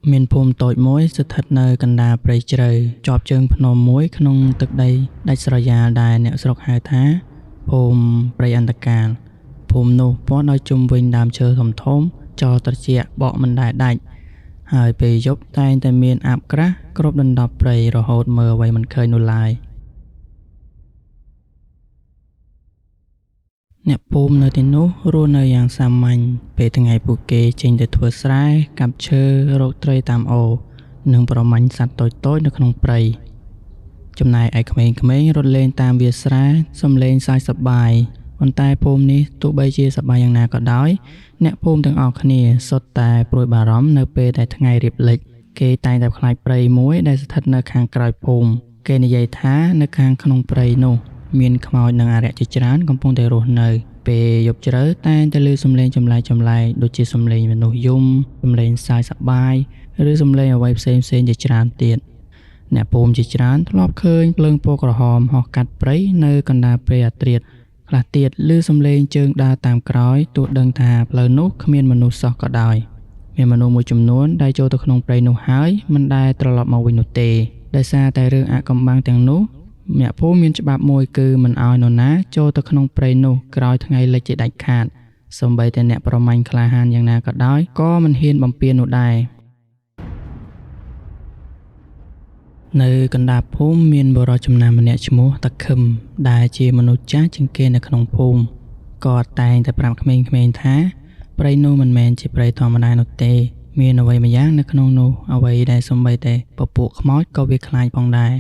មានភូមិតូចមួយស្ថិតនៅកណ្ដាលព្រៃជ្រៅ ជាប់ជើងភ្នំមួយក្នុងទឹកដីដាច់ស្រយាលដែលអ្នកស្រុកហៅថា ភូមិព្រៃអន្ធកាល ភូមិនោះព័ទ្ធដោយជុំវិញដើមឈើធំៗ ចោលត្រជាក់បក់មិនដែលដាច់ ហើយពេលយប់តែងតែមានអាបក្រាស់គ្របដណ្ដប់ព្រៃរហូតមើលអ្វីមិនឃើញនោះឡើយ។ អ្នកភូមិនៅទីនោះរស់នៅយ៉ាងសាមញ្ញ ពេលថ្ងៃពួកគេចេញទៅធ្វើស្រែ កាប់ឈើ រកត្រីតាមអូរ និងប្រមាញ់សត្វតូចៗនៅក្នុងព្រៃ ចំណែកឯក្មេងៗរត់លេងតាមវាលស្រែ សំលេងសើចសប្បាយ ប៉ុន្តែភូមិនេះទោះបីជាសប្បាយយ៉ាងណាក៏ដោយ អ្នកភូមិទាំងអស់គ្នាសុទ្ធតែព្រួយបារម្ភនៅពេលដែលថ្ងៃរៀបលិច គេតែងតែខ្លាចព្រៃមួយដែលស្ថិតនៅខាងក្រោយភូមិ គេនិយាយថានៅខាងក្នុងព្រៃនោះមានខ្មោចនិងអារក្សជាច្រើនកំពុងតែរស់នៅ ពេលយប់ជ្រៅតែងតែឮសំឡេងចម្លែកៗដូចជាសំឡេងមនុស្សយំ សំឡេងសើចសប្បាយ ឬសំឡេងអ្វីផ្សេងៗជាច្រើនទៀត។ អ្នកភូមិជាច្រើនធ្លាប់ឃើញភ្លើងពណ៌ក្រហមហោះកាត់ព្រៃនៅកណ្ដាលព្រៃអាធ្រាត្រ ខ្លះទៀតឮសំឡេងជើងដើរតាមក្រោយទោះដឹងថាផ្លូវនោះគ្មានមនុស្សសោះក៏ដោយ។ មានមនុស្សមួយចំនួនដែលចូលទៅក្នុងព្រៃនោះហើយមិនដែលត្រឡប់មកវិញនោះទេ ដោយសារតែរឿងអាថ៌កំបាំងទាំងនោះ អ្នកភូមិមានច្បាប់មួយគឺមិនឲ្យនរណាចូលទៅក្នុងព្រៃនោះក្រោយថ្ងៃលិចជាដាច់ខាត សូម្បីតែអ្នកប្រមាញ់ក្លាហានយ៉ាងណាក៏ដោយក៏មិនហ៊ានបំពាននោះដែរ។ នៅកណ្ដាលភូមិមានបុរសចំណាស់ម្នាក់ឈ្មោះតាខឹមដែលជាមនុស្សចាស់ជាងគេនៅក្នុងភូមិ គាត់តែងតែប្រាប់ក្មេងៗថាព្រៃនោះមិនមែនជាព្រៃធម្មតានោះទេ មានអ្វីម្យ៉ាងនៅក្នុងនោះអ្វីដែលសូម្បីតែពពួកខ្មោចក៏វាខ្លាចផងដែរ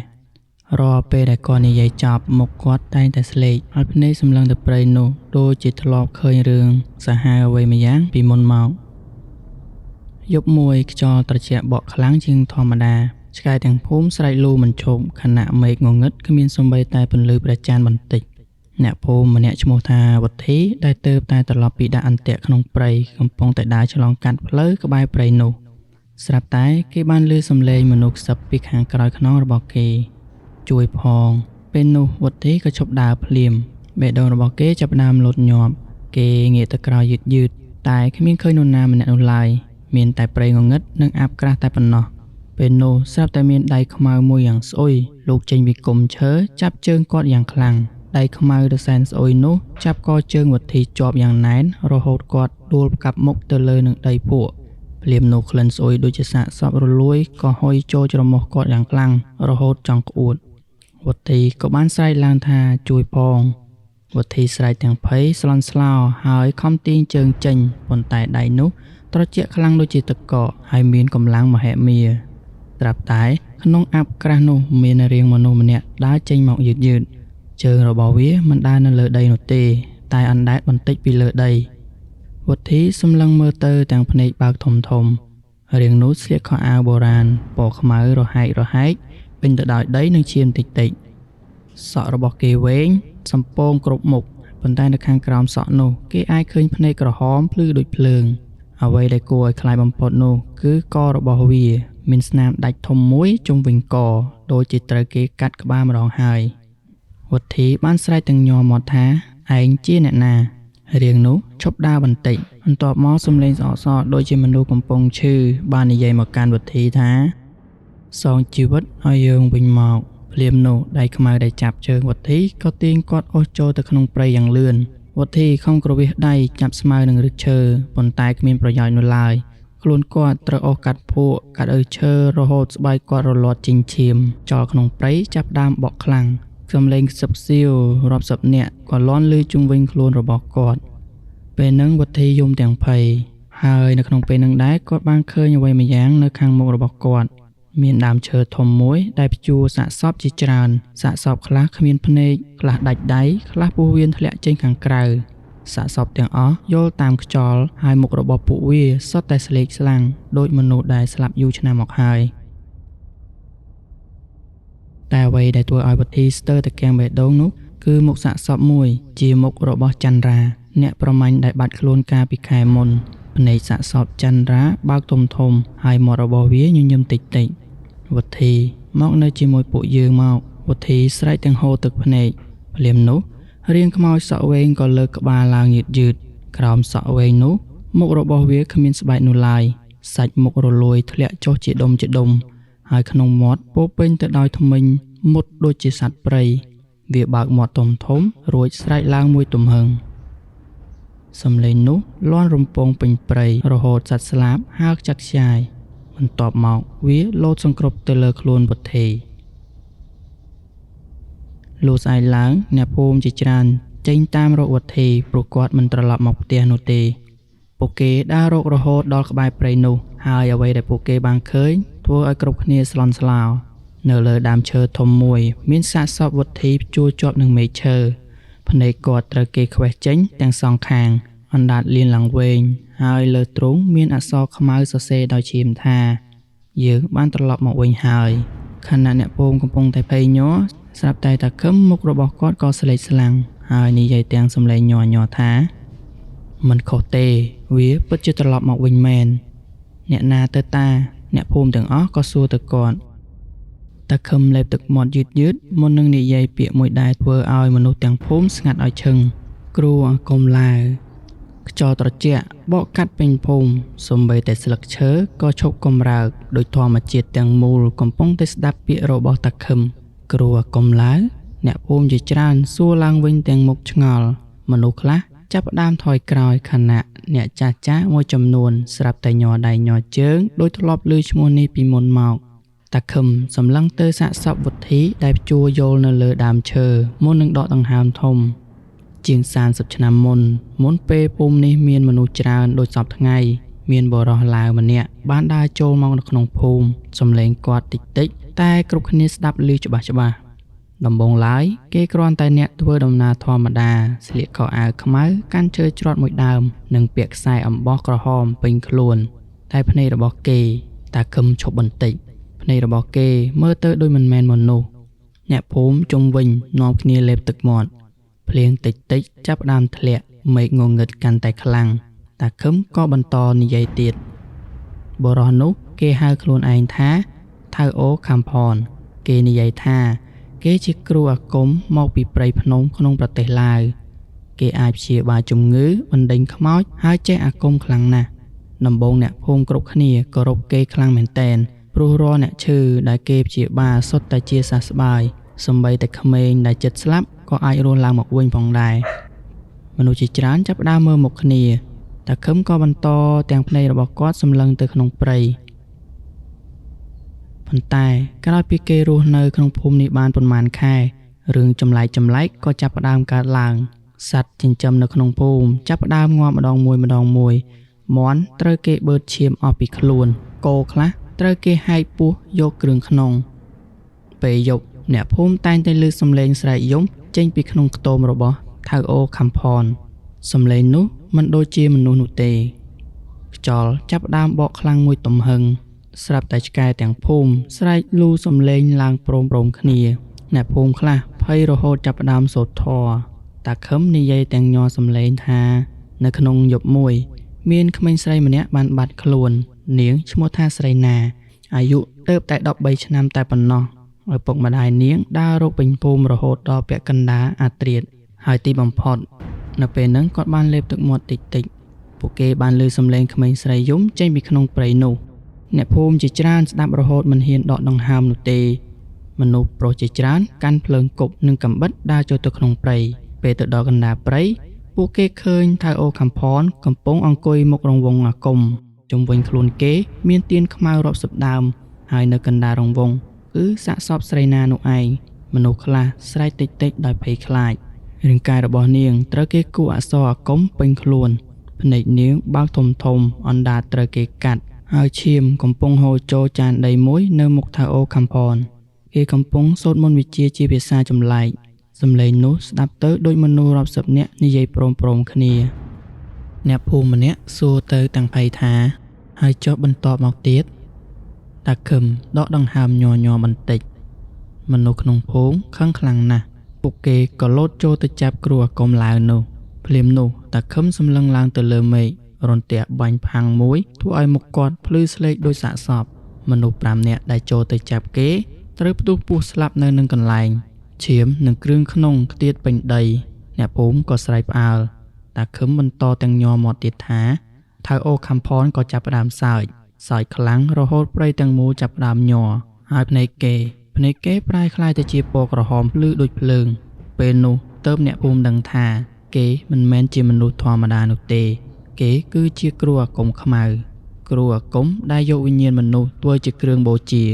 ។ រាល់ពេលដែលគាត់និយាយចប់មុខគាត់តែងតែស្លេក ហើយភ្នែកសម្លឹងទៅព្រៃនោះដូចជាធ្លាប់ឃើញរឿងសាហាវអ្វីម្យ៉ាងពីមុនមក។ យប់មួយខ្យល់ត្រជាក់បក់ខ្លាំងជាងធម្មតា ឆ្កែទាំងភូមិស្រែកលូមិនឈប់ ខណៈមេឃងងឹតគ្មានសូម្បីតែពន្លឺព្រះច័ន្ទបន្តិច។ អ្នកភូមិម្នាក់ឈ្មោះថាវុធីដែលទើបតែត្រឡប់ពីដាក់អន្ទាក់ក្នុងព្រៃកំពុងតែដើរឆ្លងកាត់ផ្លូវក្បែរព្រៃនោះ ស្រាប់តែគេបានឮសំឡេងមនុស្សខ្សឹបពីខាងក្រោយខ្នងរបស់គេ ជួយផង ពេលនោះវុធីក៏ឈប់ដើរភ្លាម បេះដូងរបស់គេចាប់ផ្ដើមលោតញាប់ គេងាកទៅក្រោយយឺតៗ តែគ្មានឃើញនរណាម្នាក់នោះឡើយ មានតែព្រៃងងឹតនិងអាបក្រាស់តែប៉ុណ្ណោះ។ ពេលនោះស្រាប់តែមានដៃខ្មៅមួយយ៉ាងស្អុយលូកចេញពីគុម្ពឈើចាប់ជើងគាត់យ៉ាងខ្លាំង ដៃខ្មៅដ៏សែនស្អុយនោះចាប់កជើងវុធីជាប់យ៉ាងណែនរហូតគាត់ដួលផ្កាប់មុខទៅលើនឹងដីភក់ ភ្លាមនោះក្លិនស្អុយដូចជាសាកសពរលួយក៏ហុយចូលច្រមុះគាត់យ៉ាងខ្លាំងរហូតចង់ក្អួត។ វុធីក៏បានស្រែកឡើងថាជួយផង វុធីស្រែកទាំងភ័យស្លន់ស្លោហើយខំទាញជើងចេញ ប៉ុន្តែដៃនោះត្រជាក់ខ្លាំងដូចជាទឹកកកហើយមានកម្លាំងមហិមា។ ស្រាប់តែក្នុងអាបក្រាស់នោះមានរាងមនុស្សម្នាក់ដើរចេញមកយឺតៗ ជើងរបស់វាមិនដើរនៅលើដីនោះទេ តែអណ្ដែតបន្តិចពីលើដី។ វុធីសម្លឹងមើលទៅទាំងភ្នែកបើកធំៗ រាងនោះស្លៀកខោអាវបុរាណពណ៌ខ្មៅរហែកៗពេញទៅដោយដីនិងឈាមតិចៗ សក់របស់គេវែងសំពងគ្រប់មុខ ប៉ុន្តែនៅខាងក្រោមសក់នោះគេអាចឃើញភ្នែកក្រហមភ្លឺដូចភ្លើង។ អ្វីដែលគួរឲ្យខ្លាចបំផុតនោះគឺករបស់វាមានស្នាមដាច់ធំមួយជុំវិញក ដូចជាត្រូវគេកាត់ក្បាលម្ដងហើយ។ វុធីបានស្រែកទាំងញ័រមាត់ថាឯងជាអ្នកណា រាងនោះឈប់ដើរបន្តិច បន្ទាប់មកសំឡេងស្អកស្អកដូចជាមនុស្សកំពុងឈឺបាននិយាយមកកាន់វុធីថាសងជីវិតឲ្យយើងវិញមក។ ភ្លាមនោះដៃខ្មៅដែលចាប់ជើងវុធីក៏ទាញគាត់អូសចូលទៅក្នុងព្រៃយ៉ាងលឿន។ វុធីខំគ្រវាសដៃចាប់ស្មៅនឹងឫសឈើ ប៉ុន្តែគ្មានប្រយោជន៍នោះឡើយ ខ្លួនគាត់ត្រូវអូសកាត់ភក់កាត់ឫសឈើរហូតស្បែកគាត់រលាត់ចេញឈាម ចោលក្នុងព្រៃចាប់ដើមបក់ខ្លាំង សំឡេងខ្សឹបខ្សៀវរាប់សិបនាក់ក៏លាន់ឮជុំវិញខ្លួនរបស់គាត់។ ពេលហ្នឹងវុធីយំទាំងភ័យ ហើយនៅក្នុងពេលហ្នឹងដែរគាត់បានឃើញអ្វីម្យ៉ាងនៅខាងមុខរបស់គាត់ មានដើមឈើធំមួយដែលព្យួរសាកសពជាច្រើន សាកសពខ្លះគ្មានភ្នែក ខ្លះដាច់ដៃ ខ្លះពោះវៀនធ្លាក់ចេញខាងក្រៅ សាកសពទាំងអស់យល់តាមខ្យល់ ហើយមុខរបស់ពួកវាសុទ្ធតែស្លេកស្លាំងដូចមនុស្សដែលស្លាប់យូរឆ្នាំមកហើយ។ តែអ្វីដែលធ្វើឲ្យវុធីស្ទើរតែគាំងបេះដូងនោះគឺមុខសាកសពមួយជាមុខរបស់ចន្ទរា អ្នកប្រមាញ់ដែលបាត់ខ្លួនកាលពីខែមុន។ ភ្នែកសាកសពចន្ទរាបើកធំៗហើយមាត់របស់វាញញឹមតិចៗ។ វុធីមកនៅជាមួយពួកយើងមក វុធីស្រែកទាំងហូរទឹកភ្នែក ភ្លាមនោះរាងខ្មោចសក់វែងក៏លើកក្បាលឡើងយឺតៗ ក្រោមសក់វែងនោះមុខរបស់វាគ្មានស្បែកនោះឡើយ សាច់មុខរលួយធ្លាក់ចុះជាដុំជាដុំហើយក្នុងមាត់ពោពេញទៅដោយធ្មេញមុតដូចជាសត្វព្រៃវាបើកមាត់ធំធំរួចស្រែកឡើងមួយទំហឹងសំឡេងនោះលាន់រំពងពេញព្រៃរហូតសត្វស្លាបហើរខ្ចាត់ខ្ចាយបន្ទាប់មកវាលោតសង្គ្រប់ទៅលើខ្លួនវុធីលុះស្អែកឡើងអ្នកភូមិជាច្រើនចេញតាមរកវុធីព្រោះគាត់មិនត្រឡប់មកផ្ទះនោះទេពួកគេដើររករហូតដល់ក្បែរព្រៃនោះហើយអ្វីដែលពួកគេបានឃើញធ្វើឲ្យគ្រប់គ្នាស្លន់ស្លោនៅលើដើមឈើធំមួយមានសាកសពវុធីព្យួរជាប់នឹងមែកឈើភ្នែកគាត់ត្រូវគេខ្វេះចេញទាំងសងខាងអណ្ដាតលៀនឡើងវែងហើយលើទ្រូងមានអក្សរខ្មៅសរសេរដោយឈាមថាយើងបានត្រឡប់មកវិញហើយខណៈអ្នកភូមិកំពុងតែភ័យញ័រស្រាប់តែតាខឹមមុខរបស់គាត់ក៏ស្លេកស្លាំងហើយនិយាយទាំងសំឡេងញ័រញ័រថាមិនខុសទេវាពិតជាត្រឡប់មកវិញមែនអ្នកណាទៅតាអ្នកភូមិទាំងអស់ក៏សួរទៅគាត់តាខឹមលេបទឹកមាត់យឺតយឺតមុននឹងនិយាយពាក្យមួយដែលធ្វើឲ្យមនុស្សទាំងភូមិស្ងាត់ឲ្យឈឹងគ្រូអាគមឡាវខ្យល់ត្រជាក់បក់កាត់ពេញភូមិសូម្បីតែស្លឹកឈើក៏ឈប់កម្រើកដោយធម្មជាតិទាំងមូលកំពុងតែស្ដាប់ពាក្យរបស់តាខឹមគ្រូអាគមឡាវអ្នកភូមិជាច្រើនសួរឡើងវិញទាំងមុខឆ្ងល់មនុស្សខ្លះចាប់ផ្ដើមថយក្រោយខណៈអ្នកចាស់ចាស់មួយចំនួនស្រាប់តែញ័រដៃញ័រជើងដោយធ្លាប់ឮឈ្មោះនេះពីមុនមកតាខឹមសម្លឹងទៅសាកសពវុធីដែលព្យួរយោលនៅលើដើមឈើមុននឹងដកដង្ហើមធំជាង30ឆ្នាំមុនមុនពេលភូមិនេះមានមនុស្សច្រើនដូចសព្វថ្ងៃមានបុរសឡាវម្នាក់បានដើរចូលមកនៅក្នុងភូមិសំឡេងគាត់តិចតិចតែគ្រប់គ្នាស្ដាប់ឮច្បាស់ច្បាស់ដំបូងឡើយគេគ្រាន់តែអ្នកធ្វើដំណើរធម្មតាស្លៀកខោអាវខ្មៅកាន់ឈើច្រត់មួយដើមនិងពាក់ខ្សែអំបោះក្រហមពេញខ្លួនតែភ្នែករបស់គេតាខឹមឈប់បន្តិចភ្នែករបស់គេមើលទៅដូចមិនមែនមនុស្សអ្នកភូមិជុំវិញនាំគ្នាលេបទឹកមាត់ភ្លៀងតិចតិចចាប់ដើមធ្លាក់មេឃងងឹតកាន់តែខ្លាំងតាខឹមក៏បន្តនិយាយទៀតបុរសនោះគេហៅខ្លួនឯងថាថៅអូខំផនគេនិយាយថាគេជាគ្រូអាគមមកពីព្រៃភ្នំក្នុងប្រទេសឡាវគេអាចព្យាបាលជំងឺបណ្ដេញខ្មោចហើយចេះអាគមខ្លាំងណាស់ដំបូងអ្នកភូមិគ្រប់គ្នាគោរពគេខ្លាំងមែនទែនព្រោះរាល់អ្នកឈឺដែលគេព្យាបាលសុទ្ធតែជាសះស្បើយសូម្បីតែក្មេងដែលជិតស្លាប់ក៏អាចរស់ឡើងមកវិញផងដែរមនុស្សជាច្រើនចាប់ផ្ដើមមើលមុខគ្នាតាខឹមក៏បន្តទាំងភ្នែករបស់គាត់សម្លឹងទៅក្នុងព្រៃប៉ុន្តែក្រោយពីគេរស់នៅក្នុងភូមិនេះបានប៉ុន្មានខែរឿងចម្លែកចម្លែកក៏ចាប់ផ្ដើមកើតឡើងសត្វចិញ្ចឹមនៅក្នុងភូមិចាប់ផ្ដើមងាប់ម្ដងមួយម្ដងមួយមាន់ត្រូវគេបឺតឈាមអស់ពីខ្លួនគោខ្លះត្រូវគេហែកពោះយកគ្រឿងក្នុងពេលយប់អ្នកភូមិតែងតែឮសំឡេងស្រែកយំចេញពីក្នុងខ្ទមរបស់ថៅអូខំផនសំឡេងនោះមិនដូចជាមនុស្សនោះទេខ្យល់ចាប់ផ្ដើមបក់ខ្លាំងមួយទំហឹងស្រាប់តែឆ្កែទាំងភូមិស្រែកលូសំឡេងឡើងព្រមៗគ្នាអ្នកភូមិខ្លះភ័យរហូតចាប់ផ្ដើមសូត្រធម៌តាខឹមនិយាយទាំងញ័រសំឡេងថានៅក្នុងយប់មួយមានក្មេងស្រីម្នាក់បានបាត់ខ្លួននាងឈ្មោះថាស្រីណាអាយុទើបតែ13ឆ្នាំតែប៉ុណ្ណោះឪពុកម្ដាយនាងដើររកពេញភូមិរហូតដល់ពាក់កណ្ដាលអាត្រៀតហើយទីបំផុតនៅពេលហ្នឹងគាត់បានលេបទឹកមាត់តិចតិចពួកគេបានឮសំឡេងក្មេងស្រីយំចេញពីក្នុងព្រៃនោះអ្នកភូមិជាច្រើនស្ដាប់រហូតមិនហ៊ានដកដង្ហើមនោះទេមនុស្សប្រុសជាច្រើនកាន់ភ្លើងគប់និងកាំបិតដើរចូលទៅក្នុងព្រៃពេលទៅដល់កណ្ដាលព្រៃពួកគេឃើញថៅអូខំផនកំពុងអង្គុយមុខរង្វង់អាគមជុំវិញខ្លួនគេមានទៀនខ្មៅរាប់សិបដើមហើយនៅកណ្ដាលរង្វង់គឺសាកសពស្រីណានោះឯងមនុស្សខ្លះស្រែកតិចតិចដោយភ័យខ្លាចរាងកាយរបស់នាងត្រូវគេគូរអក្សរអាគមពេញខ្លួនភ្នែកនាងបើកធំធំអណ្ដាតត្រូវគេកាត់ហើយឈាមកំពុងហូរចូលចានដីមួយនៅមុខថៅអូខំផនគេកំពុងសូត្រមន្តវិជ្ជាជាភាសាចម្លែកសំឡេងនោះស្ដាប់ទៅដូចមនុស្សរាប់សិបនាក់និយាយព្រមៗគ្នាអ្នកភូមិម្នាក់សួរទៅទាំងភ័យថាហើយចុះបន្តមកទៀតតាខឹមដកដង្ហើមញ័រញ័របន្តិចមនុស្សក្នុងភូមិខឹងខ្លាំងណាស់ពួកគេក៏លោតចូលទៅចាប់គ្រូអាគមឡាវនោះភ្លាមនោះតាខឹមសម្លឹងឡើងទៅលើមេឃរន្ទះបាញ់ផាំងមួយធ្វើឲ្យមុខគាត់ភ្លឺស្លេកដូចសាកសពមនុស្ស5នាក់ដែលចូលទៅចាប់គេត្រូវផ្ទុះពោះស្លាប់នៅនឹងកន្លែងឈាមនិងគ្រឿងក្នុងខ្ទាតពេញដីអ្នកភូមិក៏ស្រែកផ្អើលតាខឹមបន្តទាំងញ័រមាត់ទៀតថាថៅអូខំផនក៏ចាប់ផ្ដើមសើច សើចខ្លាំងរហូតព្រៃទាំងមូលចាប់ផ្ដើមញ័រហើយភ្នែកគេប្រែក្លាយទៅជាពណ៌ក្រហមភ្លឺដូចភ្លើងពេលនោះទើបអ្នកភូមិដឹងថាគេមិនមែនជាមនុស្សធម្មតានោះទេគេគឺជាគ្រូអាគមខ្មៅគ្រូអាគមដែលយកវិញ្ញាណមនុស្សធ្វើជាគ្រឿងបូជា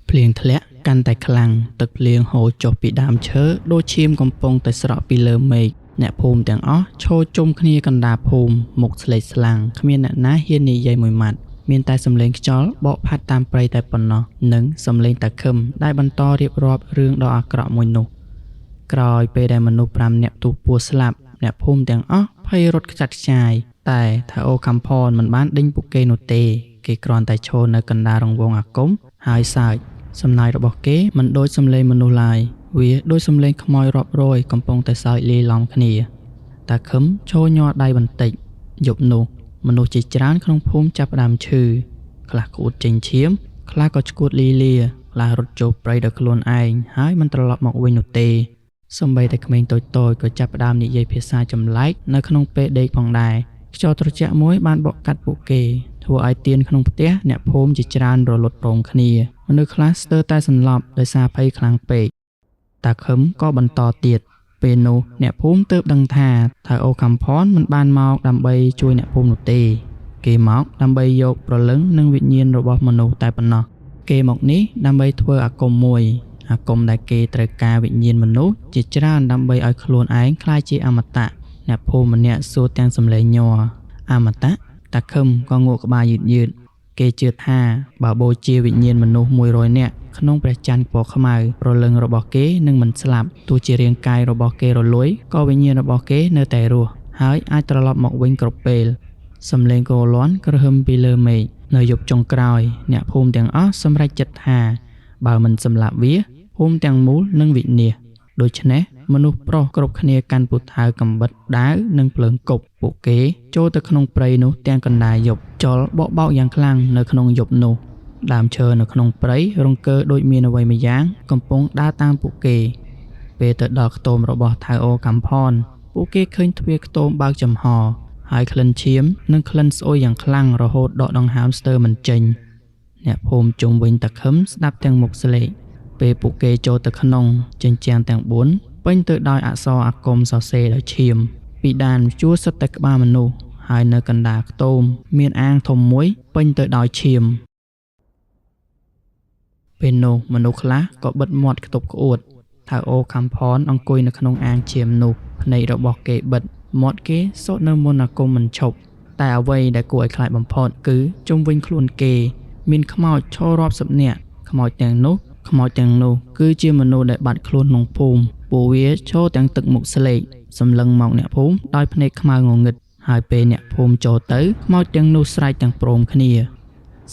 ភ្លៀងធ្លាក់កាន់តែខ្លាំងទឹកភ្លៀងហូរចុះពីដើមឈើដូចឈាមកំពុងតែស្រក់ពីលើមេឃអ្នកភូមិទាំងអស់ឈរជុំគ្នាកណ្ដាលភូមិមុខស្លេកស្លាំងគ្មានអ្នកណាហ៊ាននិយាយមួយម៉ាត់មានតែសំឡេងខ្យល់បក់ផាត់តាមព្រៃតែប៉ុណ្ណោះនិងសំឡេងតាខឹមដែលបន្តរៀបរាប់រឿងដ៏អាក្រក់មួយនោះក្រោយពេលដែលមនុស្ស5នាក់ទុះពោះស្លាប់អ្នកភូមិទាំងអស់ភ័យរត់ខ្ចាត់ខ្ចាយតែថាអូខំផនមិនបានដេញពួកគេនោះទេគេគ្រាន់តែឈរនៅកណ្ដាលរង្វង់អាគមហើយសើចសំណើចរបស់គេមិនដូចសំឡេងមនុស្សឡើយវាដូចសំឡេងខ្មោចរាប់រយកំពុងតែសើចលាយឡំគ្នាតាខឹមឈរញ័រដៃបន្តិចយប់នោះមនុស្សជាច្រើនក្នុងភូមិចាប់ផ្ដើមឈឺខ្លះក្អួតចេញឈាមខ្លះក៏ឆ្កួតលីលាខ្លះរត់ចូលព្រៃដោយខ្លួនឯងហើយមិនត្រឡប់មកវិញនោះទេសូម្បីតែក្មេងតូចៗក៏ចាប់ផ្ដើមនិយាយភាសាចម្លែកនៅក្នុងពេលដេកផងដែរខ្យល់ត្រជាក់មួយបានបក់កាត់ពួកគេធ្វើឲ្យទៀនក្នុងផ្ទះអ្នកភូមិជាច្រើនរលត់ព្រមគ្នាមនុស្សខ្លះស្ទើរតែសន្លប់ដោយសារភ័យខ្លាំងពេកតាខឹមក៏បន្តទៀតពេលនោះអ្នកភូមិទើបដឹងថាថៅអូខំផនមិនបានមកដើម្បីជួយអ្នកភូមិនោះទេគេមកដើម្បីយកព្រលឹងនិងវិញ្ញាណរបស់មនុស្សតែប៉ុណ្ណោះគេមកនេះដើម្បីធ្វើអាគមមួយអាគមដែលគេត្រូវការវិញ្ញាណមនុស្សជាច្រើនដើម្បីឲ្យខ្លួនឯងក្លាយជាអមតៈអ្នកភូមិម្នាក់សួរទាំងសំឡេងញ័រអមតៈតាខឹមក៏ងក់ក្បាលយឺតៗគេជឿថាបើបូជាវិញ្ញាណមនុស្ស100នាក់ក្នុងព្រះច័ន្ទពណ៌ខ្មៅព្រលឹងរបស់គេនឹងមិនស្លាប់ទោះជារាងកាយរបស់គេរលួយក៏វិញ្ញាណរបស់គេនៅតែរស់ហើយអាចត្រឡប់មកវិញគ្រប់ពេលសំឡេងកោលាន់គ្រហឹមពីលើមេឃនៅយប់ចុងក្រោយអ្នកភូមិទាំងអស់សម្រេចចិត្តថាបើមិនសម្លាប់វាភូមិទាំងមូលនឹងវិនាសដូច្នេះមនុស្សប្រុសគ្រប់គ្នាកាន់ពូថៅកំបិតដាវនិងភ្លើងគប់ពួកគេចូលទៅក្នុងព្រៃនោះទាំងកណ្ដាលយប់ចុលបក់បោកយ៉ាងខ្លាំងនៅក្នុងយប់នោះដើមឈើនៅក្នុងព្រៃរង្គើដូចមានអ្វីម្យ៉ាងកំពុងដើរតាមពួកគេពេលទៅដល់ខ្ទមរបស់ថៅអូកំផនពួកគេឃើញទ្វារខ្ទមបើកចំហហើយក្លិនឈាមនិងក្លិនស្អុយយ៉ាងខ្លាំងរហូតដកដង្ហើមស្ទើរមិនចេញអ្នកភូមិជុំវិញតាខឹមស្ដាប់ទាំងមុខស្លេកពេលពួកគេចូលទៅក្នុងជញ្ជាំងទាំង4ពេញទៅដោយអក្សរអាគមសរសេរដោយឈាមពីដានជួរសុទ្ធតែក្បាលមនុស្សហើយនៅកណ្ដាលខ្ទមមានអាងធំមួយពេញទៅដោយឈាមពេលនោះមនុស្សខ្លះក៏បិទមាត់ខ្ទប់ក្អួតថៅអូខំផនអង្គុយនៅក្នុងអាងឈាមនោះភ្នែករបស់គេបិទមាត់គេសូត្រនៅមន្តអាគមមិនឈប់តែអ្វីដែលគួរឲ្យខ្លាចបំផុតគឺជុំវិញខ្លួនគេមានខ្មោចឈររាប់សិបនាក់ខ្មោចទាំងនោះគឺជាមនុស្សដែលបាត់ខ្លួនក្នុងភូមិពួកវាឈរទាំងទឹកមុខស្លេកសម្លឹងមកអ្នកភូមិដោយភ្នែកខ្មៅងងឹតហើយពេលអ្នកភូមិចូលទៅខ្មោចទាំងនោះស្រែកទាំងព្រមគ្នា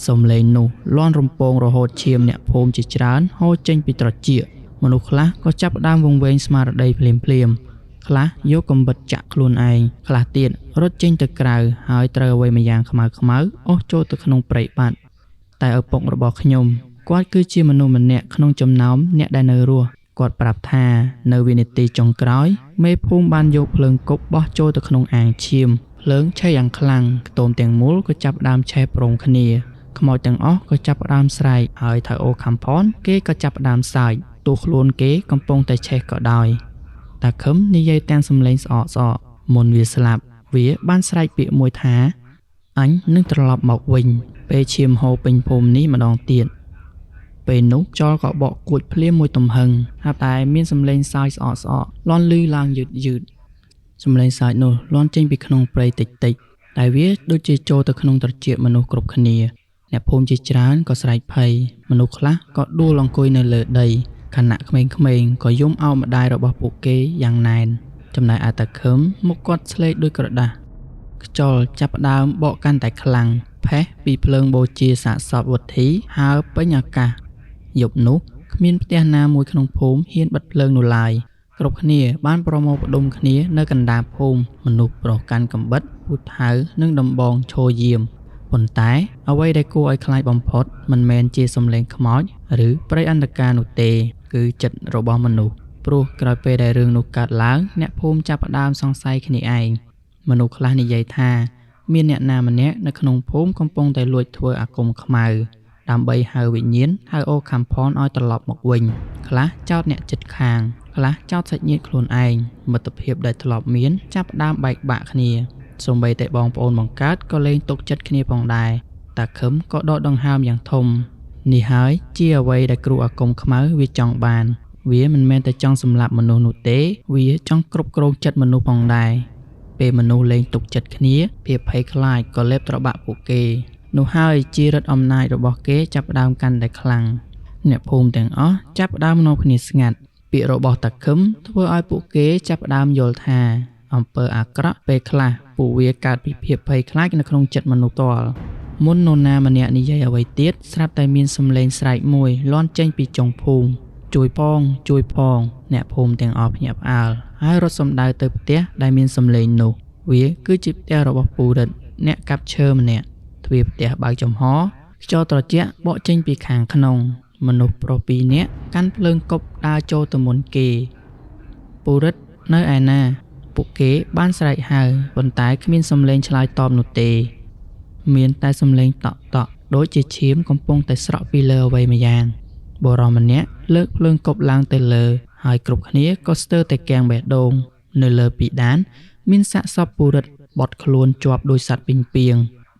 សំឡេងនោះលាន់រំពងរហូតឈាមអ្នកភូមិជាច្រើនហូរចេញពីត្រចៀកមនុស្សខ្លះក៏ចាប់ផ្ដើមវង្វេងស្មារតីភ្លាមៗខ្លះយកកំបិតចាក់ខ្លួនឯងខ្លះទៀតរត់ចេញទៅក្រៅហើយត្រូវអ្វីម្យ៉ាងខ្មៅៗអូសចូលទៅក្នុងព្រៃបាត់តែឪពុករបស់ខ្ញុំគាត់គឺជាមនុស្សម្នាក់ក្នុងចំណោមអ្នកដែលនៅរស់គាត់ប្រាប់ថានៅវិនាទីចុងក្រោយមេភូមិបានយកភ្លើងគប់បោះចូលទៅក្នុងអាងឈាមភ្លើងឆេះយ៉ាងខ្លាំងខ្ទមទាំងមូលក៏ចាប់ផ្ដើមឆេះព្រមគ្នាខ្មោចទាំងអស់ក៏ចាប់ផ្ដើមស្រែកហើយថៅអូខំផនគេក៏ចាប់ផ្ដើមសើចទោះខ្លួនគេកំពុងតែឆេះក៏ដោយតាខឹមនិយាយទាំងសំឡេងស្អកៗមុនវាស្លាប់វាបានស្រែកពាក្យមួយថាអញនឹងត្រឡប់មកវិញពេលឈាមហូរពេញភូមិនេះម្ដងទៀតពេលនោះខ្យល់ក៏បក់គួចភ្លាមមួយទំហឹងហើយតែមានសំឡេងសើចស្អកៗលាន់ឮឡើងយឺតៗសំឡេងសើចនោះលាន់ចេញពីក្នុងព្រៃតិចៗតែវាដូចជាចូលទៅក្នុងត្រចៀកមនុស្សគ្រប់គ្នាអ្នកភូមិជាច្រើនក៏ស្រែកភ័យមនុស្សខ្លះក៏ដួលអង្គុយនៅលើដីខណៈក្មេងៗក៏យំអោបម្ដាយរបស់ពួកគេយ៉ាងណែនចំណែកឯតាខឹមមុខគាត់ស្លេកដូចក្រដាសខ្យល់ចាប់ផ្ដើមបក់កាន់តែខ្លាំងផេះពីភ្លើងបូជាសាកសពវុធីហើរពេញអាកាសយប់នោះគ្មានផ្ទះណាមួយក្នុងភូមិហ៊ានបិទភ្លើងនោះឡើយគ្រប់គ្នាបានប្រមូលផ្ដុំគ្នានៅកណ្ដាលភូមិមនុស្សប្រុសកាន់កំបិតពូថៅនិងដំបងឈរយាមប៉ុន្តែអ្វីដែលគួរឲ្យខ្លាចបំផុតមិនមែនជាសំឡេងខ្មោចឬព្រៃអន្ធការនោះទេគឺចិត្តរបស់មនុស្សព្រោះក្រោយពេលដែលរឿងនោះកើតឡើងអ្នកភូមិចាប់ផ្ដើមសង្ស័យគ្នាឯង មនុស្សខ្លះនិយាយថា មានអ្នកណាម្នាក់នៅក្នុងភូមិកំពុងតែលួចធ្វើអាគមខ្មៅ ដើម្បីហៅវិញ្ញាណថៅអូខំផនឲ្យត្រឡប់មកវិញ ខ្លះចោទអ្នកជិតខាង ខ្លះចោទសាច់ញាតិខ្លួនឯង មិត្តភាពដែលធ្លាប់មានចាប់ផ្ដើមបែកបាក់គ្នា សូម្បីតែបងប្អូនបង្កើតក៏លែងទុកចិត្តគ្នាផងដែរ តាខឹមក៏ដកដង្ហើមយ៉ាងធំ នេះហើយជាអ្វីដែលគ្រូអាគមខ្មៅវាចង់បាន វាមិនមែនតែចង់សម្លាប់មនុស្សនោះទេ វាចង់គ្រប់គ្រងចិត្តមនុស្សផងដែរ ពេលមនុស្សលែងទុកចិត្តគ្នា ភាពភ័យខ្លាចក៏លេបត្របាក់ពួកគេ នោះហើយជាឫទ្ធិអំណាចរបស់គេចាប់ផ្ដើមកាន់តែខ្លាំង អ្នកភូមិទាំងអស់ចាប់ផ្ដើមនាំគ្នាស្ងាត់ ពាក្យរបស់តាខឹមធ្វើឲ្យពួកគេចាប់ផ្ដើមយល់ថា អំពើអាក្រក់ពេលខ្លះពួកវាកើតពីភាពភ័យខ្លាចនៅក្នុងចិត្តមនុស្សផ្ទាល់ មុននរណាម្នាក់និយាយអ្វីទៀត ស្រាប់តែមានសំឡេងស្រែកមួយលាន់ចេញពីចុងភូមិ ជួយផង ជួយផង អ្នកភូមិទាំងអស់ភ្ញាក់ផ្អើល ហើយរត់សំដៅទៅផ្ទះដែលមានសំឡេងនោះ វាគឺជាផ្ទះរបស់ពូរិទ្ធ អ្នកកាប់ឈើម្នាក់ ទ្វារផ្ទះបើកចំហ ខ្យល់ត្រជាក់បក់ចេញពីខាងក្នុង មនុស្សប្រុសពីរនាក់កាន់ភ្លើងគប់ដើរចូលទៅមុនគេ ពូរិទ្ធនៅឯណា ពួកគេបានស្រែកហៅ ប៉ុន្តែគ្មានសំឡេងឆ្លើយតបនោះទេ មានតែសំឡេងតក់តក់ដូចជាឈាមកំពុងតែស្រក់ពីលើអ្វីម្យ៉ាង បុរសម្នាក់លើកភ្លើងគប់ឡើងទៅលើ ហើយគ្រប់គ្នាក៏ស្ទើរតែគាំងបេះដូង នៅលើពិដាន មានសាកសពពូរិទ្ធបត់ខ្លួនជាប់ដោយសត្វពីងពាង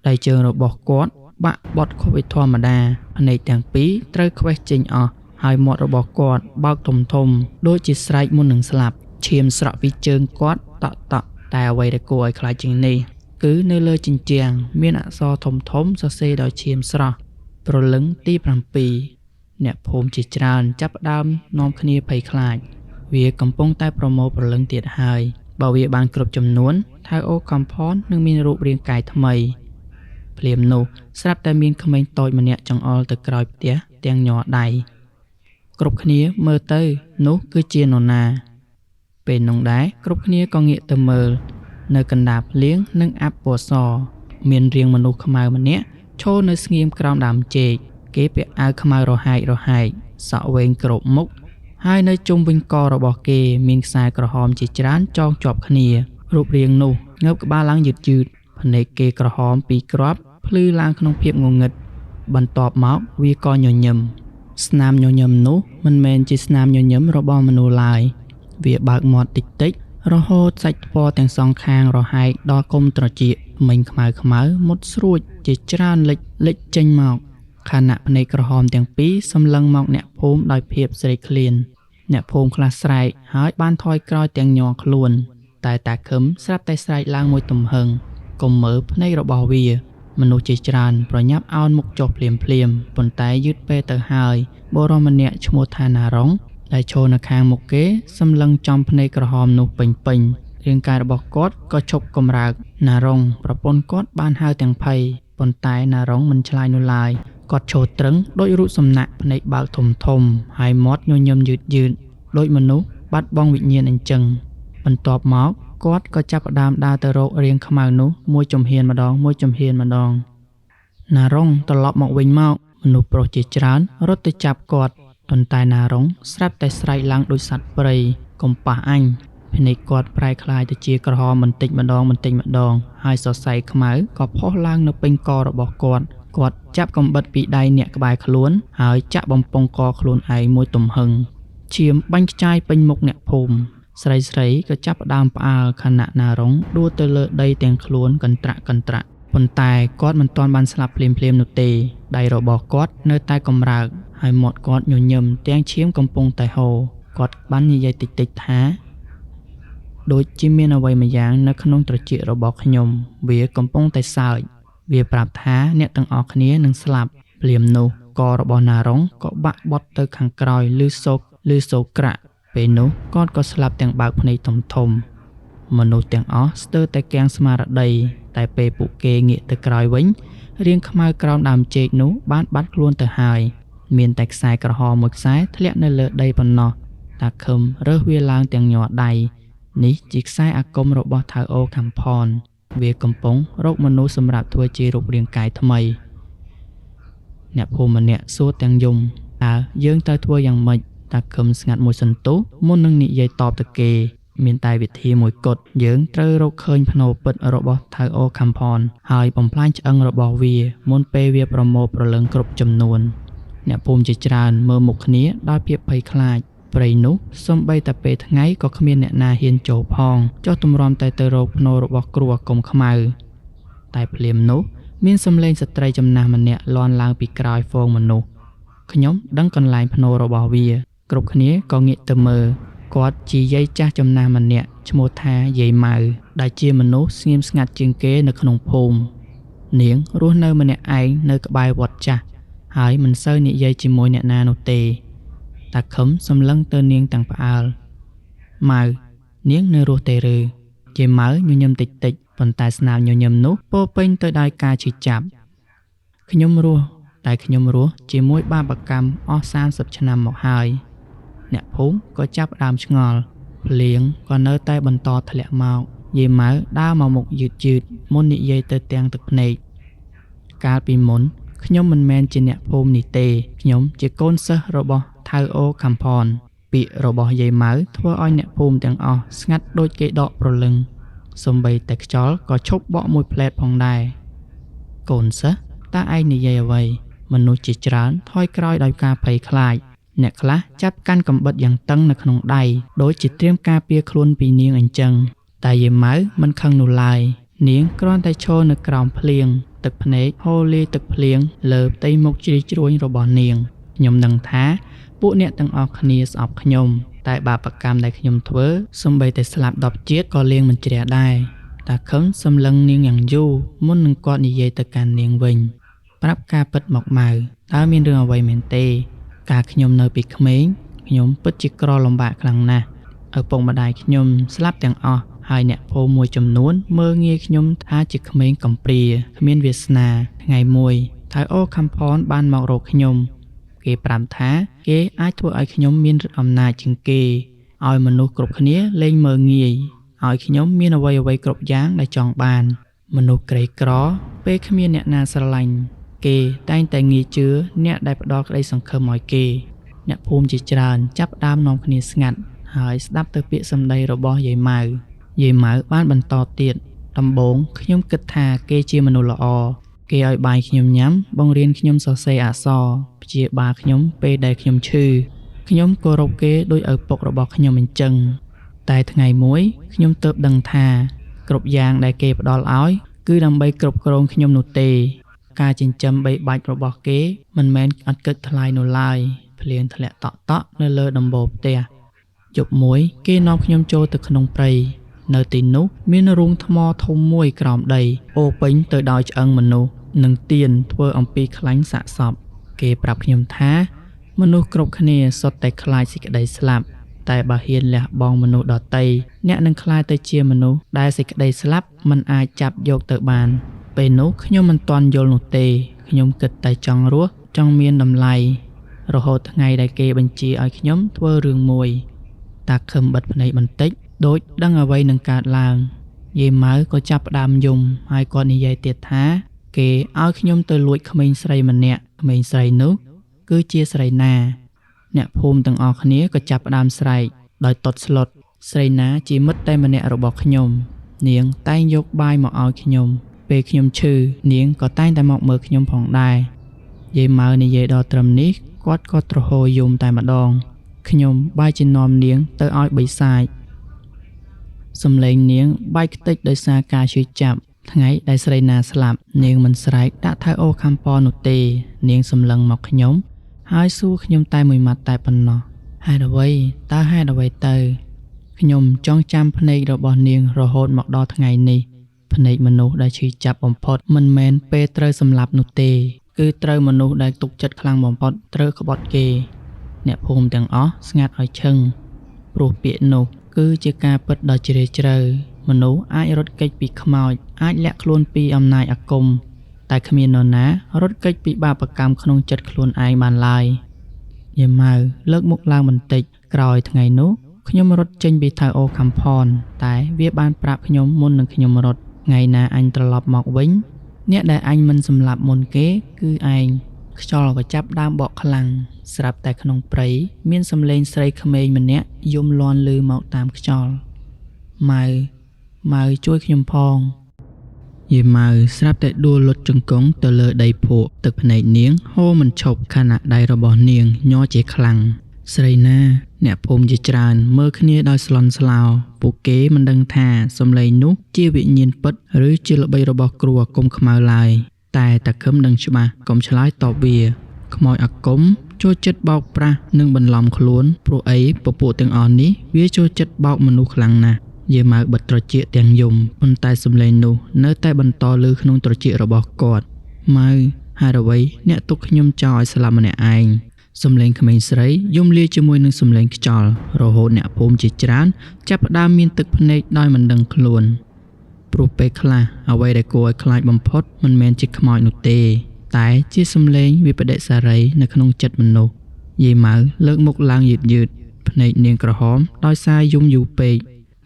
ដៃជើងរបស់គាត់បាក់បត់ខុសពីធម្មតា ភ្នែកទាំងពីរត្រូវខ្វេះចេញអស់ ហើយមាត់របស់គាត់បើកធំធំដូចជាស្រែកមុននឹងស្លាប់ ឈាមស្រក់ពីជើងគាត់តក់តក់ តែអ្វីដែលគួរឲ្យខ្លាចជាងនេះ គឺនៅលើជញ្ជាំងមានអក្សរធំធំសរសេរដោយឈាមស្រស់ ព្រលឹងទី7 អ្នកភូមិជាច្រើនចាប់ផ្ដើមនាំគ្នាភ័យខ្លាច វាកំពុងតែប្រមូលព្រលឹងទៀតហើយ បើវាបានគ្រប់ចំនួន ថៅអូខំផននឹងមានរូបរាងកាយថ្មី ភ្លាមនោះស្រាប់តែមានក្មេងតូចម្នាក់ចង្អុលទៅក្រោយផ្ទះទាំងញ័រដៃ គ្រប់គ្នាមើលទៅនោះគឺជានរណា ពេលនោះដែរគ្រប់គ្នាក៏ងាកទៅមើល នៅកណ្ដាលភ្លៀងនិងអាប់ពណ៌ស មានរាងមនុស្សខ្មៅម្នាក់ឈរនៅស្ងៀមក្រោមដើមចេក គេពាក់អាវខ្មៅរហែករហែក សក់វែងគ្រប់មុខ ហើយនៅជុំវិញករបស់គេមានខ្សែក្រហមជាច្រើនចងជាប់គ្នា រូបរាងនោះងើបក្បាលឡើងយឺតយឺត ភ្នែកគេក្រហមពីរគ្រាប់ភ្លឺឡើងក្នុងភាពងងឹត បន្ទាប់មកវាក៏ញញឹម ស្នាមញញឹមនោះមិនមែនជាស្នាមញញឹមរបស់មនុស្សឡើយ វាបើកមាត់តិចតិច រហូតសាច់ថ្ពាល់ទាំងសងខាងរហែកដល់គុំត្រចៀក មិញខ្មៅខ្មៅមុតស្រួចជាច្រើនលិចលិចចេញមក ខណៈភ្នែកក្រហមទាំងពីរសម្លឹងមកអ្នកភូមិដោយភាពស្រេកឃ្លាន អ្នកភូមិខ្លះស្រែកហើយបានថយក្រោយទាំងញ័រខ្លួន តែតាខឹមស្រាប់តែស្រែកឡើងមួយទំហឹង កុំមើលភ្នែករបស់វា មនុស្សជាច្រើនប្រញាប់អោនមុខចុះភ្លាមភ្លាម ប៉ុន្តែយឺតពេលទៅហើយ បុរសម្នាក់ឈ្មោះថាណារុងដែលឈរនៅខាងមុខគេសម្លឹងចំភ្នែកក្រហមនោះពេញពេញ រាងកាយរបស់គាត់ក៏ឈប់កម្រើក ណារុងប្រពន្ធគាត់បានហៅទាំងភ័យ ប៉ុន្តែណារុងមិនឆ្លើយនោះឡើយ គាត់ឈរទ្រឹងដូចរូបសំណាក ភ្នែកបើកធំធំ ហើយមាត់ញញឹមយឺតយឺត ដូចមនុស្សបាត់បង់វិញ្ញាណអញ្ចឹង បន្ទាប់មកគាត់ក៏ចាប់ផ្ដើមដើរទៅរករាងខ្មៅនោះមួយជំហានម្ដងមួយជំហានម្ដង ណារុងត្រឡប់មកវិញមក មនុស្សប្រុសជាច្រើនរត់ទៅចាប់គាត់ ប៉ុន្តែណារុងស្រាប់តែស្រែកឡើងដូចសត្វព្រៃ កុំប៉ះអញ ភ្នែកគាត់ប្រែក្លាយទៅជាក្រហមបន្តិចម្ដងបន្តិចម្ដង ហើយសរសៃខ្មៅក៏ផុសឡើងនៅពេញករបស់គាត់ គាត់ចាប់កំបិតពីដៃអ្នកក្បែរខ្លួន ហើយចាក់បំពង់កខ្លួនឯងមួយទំហឹង ឈាមបាញ់ខ្ចាយពេញមុខអ្នកភូមិ ស្រីស្រីក៏ចាប់ផ្ដើមផ្អើលខណៈណារុងដួលទៅលើដីទាំងខ្លួនកន្ត្រាក់កន្ត្រាក់ ប៉ុន្តែគាត់មិនទាន់បានស្លាប់ភ្លាមៗនោះទេ ដៃរបស់គាត់នៅតែកម្រើក ហើយមាត់គាត់ញញឹមទាំងឈាមកំពុងតែហូរ គាត់បាននិយាយតិចៗថា ដូចជាមានអ្វីម្យ៉ាងនៅក្នុងត្រចៀករបស់ខ្ញុំ វាកំពុងតែសើច វាប្រាប់ថាអ្នកទាំងអស់គ្នានឹងស្លាប់ ភ្លាមនោះករបស់ណារុងក៏បាក់បត់ទៅខាងក្រោយឮសូរឮសូរក្រាក់ ពេលនោះគាត់ក៏ស្លាប់ទាំងបើកភ្នែកធំធំ មនុស្សទាំងអស់ស្ទើរតែគាំងស្មារតី តែពេលពួកគេងាកទៅក្រោយវិញ រាងខ្មៅក្រោមដើមចេកនោះបានបាត់ខ្លួនទៅហើយ មានតែខ្សែក្រហមមួយខ្សែធ្លាក់នៅលើដីប៉ុណ្ណោះ តាខឹមរើសវាឡើងទាំងញ័រដៃ នេះជាខ្សែអាគមរបស់ថៅអូខំផន វាកំពុងរកមនុស្សសម្រាប់ធ្វើជារូបរាងកាយថ្មី អ្នកភូមិម្នាក់សួរទាំងយំ តើយើងត្រូវធ្វើយ៉ាងម៉េច? តាខឹមស្ងាត់មួយសន្ទុះមុននឹងនិយាយតបទៅគេ មានតែវិធីមួយគត់យើងត្រូវរកឃើញផ្នូរពិតរបស់ថៅអូខំផនហើយបំផ្លាញឆ្អឹងរបស់វាមុនពេលវាប្រមូលព្រលឹងគ្រប់ចំនួនអ្នកភូមិជាច្រើនមើលមុខគ្នាដោយភាពភ័យខ្លាចព្រៃនោះសូម្បីតែពេលថ្ងៃក៏គ្មានអ្នកណាហ៊ានចូលផងចុះទម្រាំតែទៅរកផ្នូររបស់គ្រូអាគមខ្មៅតែភ្លាមនោះមានសំឡេងស្ត្រីចំណាស់ម្នាក់លាន់ឡើងពីក្រោយហ្វូងមនុស្សខ្ញុំដឹងកន្លែងផ្នូររបស់វាគ្រប់គ្នាក៏ងាកទៅមើលគាត់ជាយាយចាស់ចំណាស់ម្នាក់ឈ្មោះថាយាយម៉ៅដែលជាមនុស្សស្ងៀមស្ងាត់ជាងគេនៅក្នុងភូមិនាងរស់នៅម្នាក់ឯងនៅក្បែរវត្តចាស់ហើយមិនសូវនិយាយជាមួយអ្នកណានោះទេតាខឹមសម្លឹងទៅនាងទាំងផ្អើលម៉ៅនាងនៅរស់ទេឬយាយម៉ៅញញឹមតិចតិចប៉ុន្តែស្នាមញញឹមនោះពោពេញទៅដោយការឈឺចាប់ខ្ញុំរស់តែខ្ញុំរស់ជាមួយបាបកម្មអស់30ឆ្នាំមកហើយអ្នកភូមិក៏ចាប់ដើមឆ្ងល់ភ្លៀងក៏នៅតែបន្តធ្លាក់មកយាយម៉ៅដើរមកមុខយឺតៗមុននិយាយទៅទាំងទឹកភ្នែកកាលពីមុនខ្ញុំមិនមែនជាអ្នកភូមិនេះទេខ្ញុំជាកូនសិស្សរបស់ថៅអូខំផនពាក្យរបស់យាយម៉ៅធ្វើឲ្យអ្នកភូមិទាំងអស់ស្ងាត់ដូចគេដកព្រលឹងសូម្បីតែខ្យល់ក៏ឈប់បក់មួយផ្លែតផងដែរកូនសិស្សតើឯងនិយាយអ្វីមនុស្សជាច្រើនថយក្រោយដោយការភ័យខ្លាចអ្នកខ្លះចាប់កាន់កាំបិតយ៉ាងតឹងនៅក្នុងដៃដូចជាត្រៀមការពារខ្លួនពីនាងអញ្ចឹងតែយាយម៉ៅមិនខឹងនោះឡើយនាងគ្រាន់តែឈរនៅក្រោមភ្លៀងទឹកភ្នែកហូរលាយទឹកភ្លៀងលើផ្ទៃមុខជ្រីជ្រួញរបស់នាងខ្ញុំដឹងថាពួកអ្នកទាំងអស់គ្នាស្អប់ខ្ញុំតែបាបកម្មដែលខ្ញុំធ្វើសូម្បីតែស្លាប់10ជាតិក៏លាងមិនជ្រះដែរតាខឹមសម្លឹងនាងយ៉ាងយូរមុននឹងគាត់និយាយទៅកាន់នាងវិញប្រាប់ការពិតមកម៉ៅតើមានរឿងអ្វីមែនទេកាលខ្ញុំនៅពីក្មេងខ្ញុំពិតជាក្រលំបាកខ្លាំងណាស់ឪពុកម្ដាយខ្ញុំស្លាប់ទាំងអស់ហើយអ្នកភូមិមួយចំនួនមើលងាយខ្ញុំថាជាក្មេងកំព្រាគ្មានវាសនាថ្ងៃមួយថៅអូខំផនបានមករកខ្ញុំគេប្រាប់ថាគេអាចធ្វើឲ្យខ្ញុំមានឫទ្ធិអំណាចជាងគេឲ្យមនុស្សគ្រប់គ្នាលែងមើលងាយឲ្យខ្ញុំមានអ្វីៗគ្រប់យ៉ាងដែលចង់បានមនុស្សក្រីក្រពេលគ្មានអ្នកណាស្រឡាញ់គេតែងតែងាយជឿអ្នកដែលផ្ដល់ក្តីសង្ឃឹមឲ្យគេអ្នកភូមិជាច្រើនចាប់ផ្ដើមនាំគ្នាស្ងាត់ហើយស្ដាប់ទៅពាក្យសម្ដីរបស់យាយម៉ៅយាយម៉ៅបានបន្តទៀតដំបូងខ្ញុំគិតថាគេជាមនុស្សល្អគេឲ្យបាយខ្ញុំញ៉ាំបង្រៀនខ្ញុំសរសេរអក្សរព្យាបាលខ្ញុំពេលដែលខ្ញុំឈឺខ្ញុំគោរពគេដោយឪពុករបស់ខ្ញុំអញ្ចឹងតែថ្ងៃមួយខ្ញុំទើបដឹងថាគ្រប់យ៉ាងដែលគេផ្ដល់ឲ្យគឺដើម្បីគ្រប់គ្រងខ្ញុំនោះទេការចិញ្ចឹមបីបាច់របស់គេមិនមែនអត់គិតថ្លៃនោះឡើយភ្លៀងធ្លាក់តក់តក់នៅលើដំបូលផ្ទះយប់មួយគេនាំខ្ញុំចូលទៅក្នុងព្រៃនៅទីនោះមានរូងថ្មធំមួយក្រោមដីអូរពេញទៅដោយឆ្អឹងមនុស្សនិងទៀនធ្វើអំពីខ្លាញ់សាកសពគេប្រាប់ខ្ញុំថាមនុស្សគ្រប់គ្នាសុទ្ធតែខ្លាចសេចក្តីស្លាប់តែបើហ៊ានលះបង់មនុស្សដទៃអ្នកនឹងក្លាយទៅជាមនុស្សដែលសេចក្តីស្លាប់មិនអាចចាប់យកទៅបានពេលនោះខ្ញុំមិនទាន់យល់នោះទេខ្ញុំគិតតែចង់រស់ចង់មានតម្លៃរហូតថ្ងៃដែលគេបញ្ជាឲ្យខ្ញុំធ្វើរឿងមួយតាខឹមបិទភ្នែកបន្តិចដូចដឹងអ្វីនឹងកើតឡើងយាយម៉ៅក៏ចាប់ផ្ដើមយំហើយគាត់និយាយទៀតថាគេឲ្យខ្ញុំទៅលួចក្មេងស្រីម្នាក់ក្មេងស្រីនោះគឺជាស្រីណាអ្នកភូមិទាំងអស់គ្នាក៏ចាប់ផ្ដើមស្រែកដោយតត់ស្លុតស្រីណាជាមិត្តតែម្នាក់របស់ខ្ញុំនាងតែងយកបាយមកឲ្យខ្ញុំពេលខ្ញុំឈឺនាងក៏តែងតែមកមើលខ្ញុំផងដែរយាយម៉ៅនិយាយដល់ត្រឹមនេះគាត់ក៏ទ្រហោយំតែម្ដងខ្ញុំបែរជានាំនាងទៅឲ្យបិសាចសំឡេងនាងបែកខ្ទេចដោយសារការឈឺចាប់ថ្ងៃដែលស្រីណាស្លាប់នាងមិនស្រែកដាក់ថៅអូខំប៉នោះទេនាងសម្លឹងមកខ្ញុំហើយសួរខ្ញុំតែមួយម៉ាត់តែប៉ុណ្ណោះហេតុអ្វីតើហេតុអ្វីទៅខ្ញុំចងចាំភ្នែករបស់នាងរហូតមកដល់ថ្ងៃនេះភ្នែកមនុស្សដែលឈឺចាប់បំផុតមិនមែនពេលត្រូវសម្លាប់នោះទេគឺត្រូវមនុស្សដែលទុកចិត្តខ្លាំងបំផុតត្រូវក្បត់គេអ្នកភូមិទាំងអស់ស្ងាត់ឲ្យឈឹងព្រោះពាក្យនោះគឺជាការពិតដ៏ជ្រាលជ្រៅមនុស្សអាចរត់គេចពីខ្មោចអាចលាក់ខ្លួនពីអំណាចអាគមតែគ្មាននរណារត់គេចពីបាបកម្មក្នុងចិត្តខ្លួនឯងបានឡើយយាយម៉ៅលើកមុខឡើងបន្តិចក្រោយថ្ងៃនោះខ្ញុំរត់ចេញពីថៅអូខំផនតែវាបានប្រាប់ខ្ញុំមុននឹងខ្ញុំរត់ថ្ងៃណាអញត្រឡប់មកវិញអ្នកដែលអញមិនសម្លាប់មុនគេគឺឯងខ្យល់ក៏ចាប់ដើមបក់ខ្លាំងស្រាប់តែក្នុងព្រៃមានសំឡេងស្រីក្មេងម្នាក់យំលាន់ឮមកតាមខ្យល់ ម៉ៅម៉ៅជួយខ្ញុំផងយាយម៉ៅស្រាប់តែដួលលុតជង្គង់ទៅលើដីភក់ទឹកភ្នែកនាងហូរមិនឈប់ខណៈដៃរបស់នាងញ័រជាខ្លាំងស្រីណាអ្នកភូមិជាច្រើនមើលគ្នាដោយស្លន់ស្លោពួកគេមិនដឹងថាសំឡេងនោះជាវិញ្ញាណពិតឬជាល្បិចរបស់គ្រូអាគមខ្មៅឡើយតែតាខឹមដឹងច្បាស់កុំឆ្លើយតបវាខ្មោចអាគមចូលចិត្តបោកប្រាស់និងបន្លំខ្លួនព្រោះអីពពួកទាំងអស់នេះវាចូលចិត្តបោកមនុស្សខ្លាំងណាស់យាយម៉ៅបិទត្រចៀកទាំងយំប៉ុន្តែសំឡេងនោះនៅតែបន្តឮក្នុងត្រចៀករបស់គាត់ម៉ៅហេតុអ្វីអ្នកទុកខ្ញុំចោលឲ្យស្លាប់ម្នាក់ឯងសំឡេងក្មេងស្រីយំលាជាមួយនឹងសំឡេងខ្យល់រហូតអ្នកភូមិជាច្រើនចាប់ផ្ដើមមានទឹកភ្នែកដោយមិនដឹងខ្លួនព្រោះពេលខ្លះអ្វីដែលគួរឲ្យខ្លាចបំផុតមិនមែនជាខ្មោចនោះទេតែជាសំឡេងវិបដិសារីនៅក្នុងចិត្តមនុស្សយាយម៉ៅលើកមុខឡើងយឺតយឺតភ្នែកនាងក្រហមដោយសារយំយូរពេក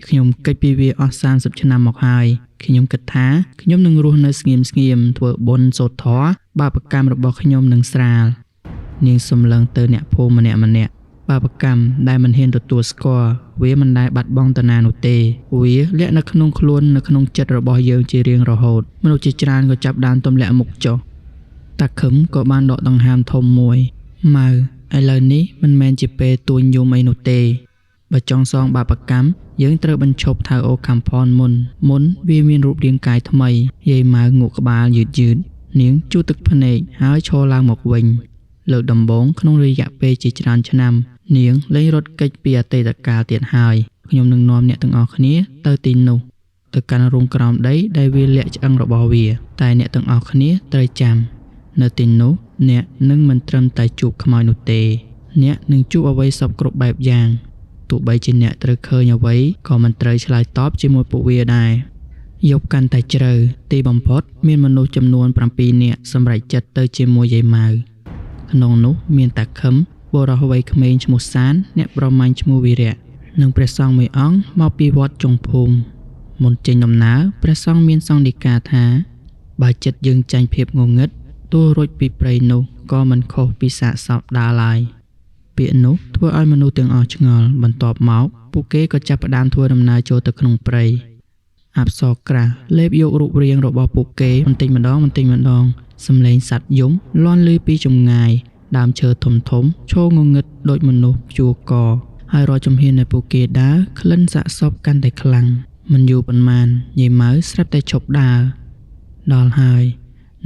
ខ្ញុំកិច្ចពីវាអស់30ឆ្នាំមកហើយខ្ញុំគិតថាខ្ញុំនឹងរស់នៅស្ងៀមស្ងៀមធ្វើបុណ្យសូត្រធម៌បាបកម្មរបស់ខ្ញុំនឹងស្រាលនាងសម្លឹងទៅអ្នកភូមិម្នាក់ម្នាក់បាបកម្មដែលមិនហ៊ានទទួលស្គាល់វាមិនដែលបាត់បង់តាណានោះទេវាលាក់នៅក្នុងខ្លួននៅក្នុងចិត្តរបស់យើងជារៀងរហូតមនុស្សជាច្រើនក៏ចាប់ដើមទម្លាក់មុខចុះតាខឹមក៏បានដកដង្ហើមធំមួយម៉ៅឥឡូវនេះមិនមែនជាពេលទួញយំអីនោះទេបើចង់សងបាបកម្មយើងត្រូវបញ្ឈប់ថៅអូខំផនមុនវាមានរូបរាងកាយថ្មីយាយម៉ៅងក់ក្បាលយឺតយឺតនាងជូតទឹកភ្នែកហើយឈរឡើងមកវិញលើកដំបូងក្នុងរយៈពេលជាច្រើនឆ្នាំនាងលែងរត់គេចពីអតីតកាលទៀតហើយខ្ញុំនឹងនាំអ្នកទាំងអស់គ្នាទៅទីនោះទៅកាន់រូងក្រោមដីដែលវាលាក់ឆ្អឹងរបស់វាតែអ្នកទាំងអស់គ្នាត្រូវចាំនៅទីនោះអ្នកនឹងមិនត្រឹមតែជួបខ្មោចនោះទេអ្នកនឹងជួបអ្វីសពគ្រប់បែបយ៉ាងទោះបីជាអ្នកត្រូវឃើញអ្វីក៏មិនត្រូវឆ្លើយតបជាមួយពួកវាដែរយប់កាន់តែជ្រៅទីបំផុតមានមនុស្សចំនួន7នាក់សម្រេចចិត្តទៅជាមួយយាយម៉ៅក្នុងនោះមានតាខឹមបុរសវ័យក្មេងឈ្មោះសានអ្នកប្រមាញ់ឈ្មោះវីរៈនិងព្រះសង្ឃមួយអង្គមកពីវត្តចុងភូមិមុនចេញដំណើរព្រះសង្ឃមានសង្ឃដីកាថាបើចិត្តយើងចាញ់ភាពងងឹតទោះរួចពីព្រៃនោះក៏មិនខុសពីសាកសពដើរឡើយពាក្យនោះធ្វើឲ្យមនុស្សទាំងអស់ឆ្ងល់បន្ទាប់មកពួកគេក៏ចាប់ផ្ដើមធ្វើដំណើរចូលទៅក្នុងព្រៃអប្សរក្រាស់លេបយករូបរាងរបស់ពួកគេបន្តិចម្ដងបន្តិចម្ដងសំឡេងសត្វយំលាន់ឮពីចម្ងាយដើមឈើធំធំឈរងងឹតដូចមនុស្សព្យួរកហើយរាល់ជំហាននៃពួកគេដើរក្លិនសាកសពកាន់តែខ្លាំងមិនយូរប៉ុន្មានយាយម៉ៅស្រាប់តែឈប់ដើរដល់ហើយ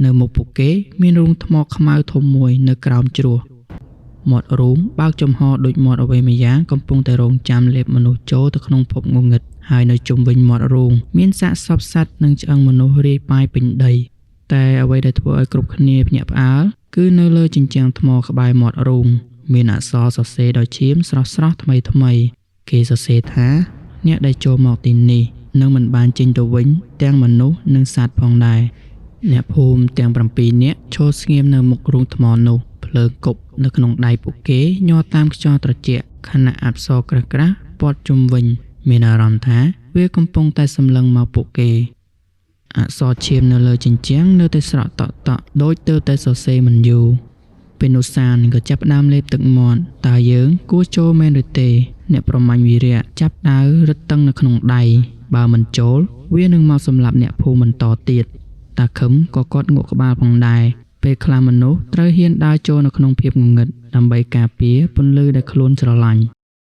នៅមុខពួកគេមានរូងថ្មខ្មៅធំមួយនៅក្រោមជ្រោះមាត់រូងបើកចំហដូចមាត់អ្វីម្យ៉ាងកំពុងតែរងចាំលេបមនុស្សចូលទៅក្នុងភពងងឹតហើយនៅជុំវិញមាត់រូងមានសាកសពសត្វនិងឆ្អឹងមនុស្សរាយប៉ាយពេញដីតែអ្វីដែលធ្វើឲ្យគ្រប់គ្នាភ្ញាក់ផ្អើលគឺនៅលើជញ្ជាំងថ្មក្បែរមាត់រូងមានអក្សរសរសេរដោយឈាមស្រស់ស្រស់ថ្មីថ្មីគេសរសេរថាអ្នកដែលចូលមកទីនេះនឹងមិនបានចេញទៅវិញទាំងមនុស្សនិងសត្វផងដែរអ្នកភូមិទាំង7នាក់ឈរស្ងៀមនៅមុខរូងថ្មនោះភ្លើងគប់នៅក្នុងដៃពួកគេញ័រតាមខ្យល់ត្រជាក់ខណៈអប្សរក្រាស់ក្រាស់ព័ទ្ធជុំវិញមានអារម្មណ៍ថាវាកំពុងតែសម្លឹងមកពួកគេអក្សរឈាមនៅលើជញ្ជាំងនៅតែស្រក់តក់តក់ដូចទើបតែសរសេរមិនយូរពេលនោះសានក៏ចាប់ផ្ដើមលេបទឹកមាត់តើយើងគួរចូលមែនឬទេអ្នកប្រមាញ់វីរៈចាប់ដាវរឹតតឹងនៅក្នុងដៃបើមិនចូលវានឹងមកសម្លាប់អ្នកភូមិបន្តទៀតតាខឹមក៏គាត់ងក់ក្បាលផងដែរពេលខ្លះមនុស្សត្រូវហ៊ានដើរចូលនៅក្នុងភាពងងឹតដើម្បីការពារពន្លឺដែលខ្លួនស្រឡាញ់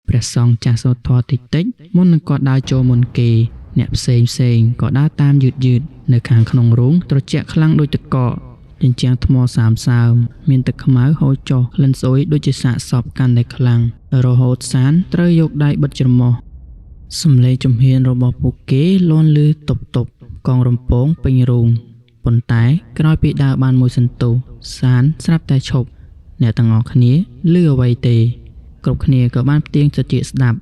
ព្រះសង្ឃចាស់សូត្រធម៌តិចតិចមុននឹងគាត់ដើរចូលមុនគេអ្នកផ្សេងផ្សេងក៏ដើរតាមយឺតយឺតនៅខាងក្នុងរូងត្រជាក់ខ្លាំងដូចទឹកកកជញ្ជាំងថ្មសាមសើមមានទឹកខ្មៅហូរចុះក្លិនស្អុយដូចជាសាកសពកាន់តែខ្លាំងរហូតសានត្រូវយកដៃបិទច្រមុះសំឡេងជំហានរបស់ពួកគេលាន់ឮតុបតុបកងរំពងពេញរូងប៉ុន្តែក្រោយពីដើរបានមួយសន្ទុះសានស្រាប់តែឈប់អ្នកទាំងអស់គ្នាឮអ្វីទេគ្រប់គ្នាក៏បានផ្ទៀងត្រចៀកស្ដាប់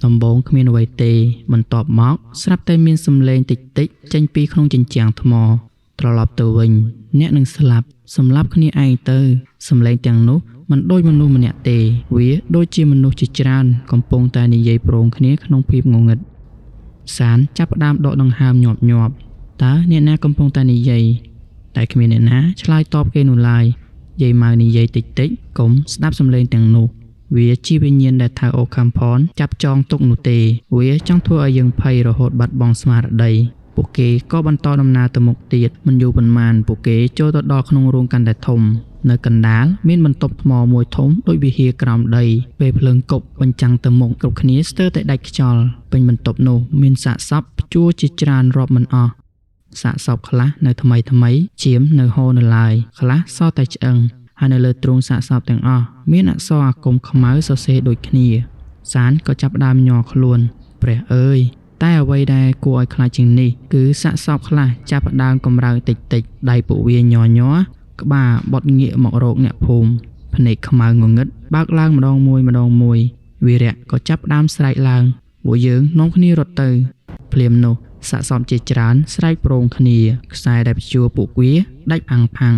ដំបូងគ្មានអ្វីទេបន្ទាប់មកស្រាប់តែមានសំឡេងតិចតិចចេញពីក្នុងជញ្ជាំងថ្មត្រឡប់ទៅវិញអ្នកនឹងស្លាប់សម្លាប់គ្នាឯងទៅសំឡេងទាំងនោះមិនដូចមនុស្សម្នាក់ទេវាដូចជាមនុស្សជាច្រើនកំពុងតែនិយាយប្រងគ្នាក្នុងភាពងងឹតសានចាប់ផ្ដើមដកដង្ហើមញាប់ញាប់តើអ្នកណាកំពុងតែនិយាយតែគ្មានអ្នកណាឆ្លើយតបគេនោះឡើយយាយម៉ៅនិយាយតិចតិចកុំស្ដាប់សំឡេងទាំងនោះ វាជាវិញ្ញាណដែលថៅអូខំផនចាប់ចងទុកនោះទេវាចង់ធ្វើឲ្យយើងភ័យរហូតបាត់បង់ស្មារតីពួកគេក៏បន្តដំណើរទៅមុខទៀតមិនយូរប៉ុន្មានពួកគេចូលទៅដល់ក្នុងរូងកាន់តែធំនៅកណ្ដាលមានបន្ទប់ថ្មមួយធំដូចវិហារក្រោមដីពេលភ្លើងគប់បញ្ចាំងទៅមុខគ្រប់គ្នាស្ទើរតែដាច់ខ្យល់ពេញបន្ទប់នោះមានសាកសពព្យួរជាច្រើនរាប់មិនអស់សាកសពខ្លះនៅថ្មីថ្មីឈាមនៅហូរនៅឡើយខ្លះសល់តែឆ្អឹងហើយនៅលើទ្រូងសាកសពទាំងអស់មានអក្សរអាគមខ្មៅសរសេរដូចគ្នាសានក៏ចាប់ផ្ដើមញ័រខ្លួនព្រះអើយតែអ្វីដែលគួរឲ្យខ្លាចជាងនេះគឺសាកសពខ្លះចាប់ផ្ដើមកម្រើកតិចតិចដៃពួកវាញ័រញ័រក្បាលបត់ងាកមករកអ្នកភូមិភ្នែកខ្មៅងងឹតបើកឡើងម្ដងមួយម្ដងមួយវីរៈក៏ចាប់ផ្ដើមស្រែកឡើងពួកយើងនាំគ្នារត់ទៅភ្លាមនោះសាកសពជាច្រើនស្រែកប្រងគ្នាខ្សែដែលព្យួរពួកវាដាច់ផាំងផាំង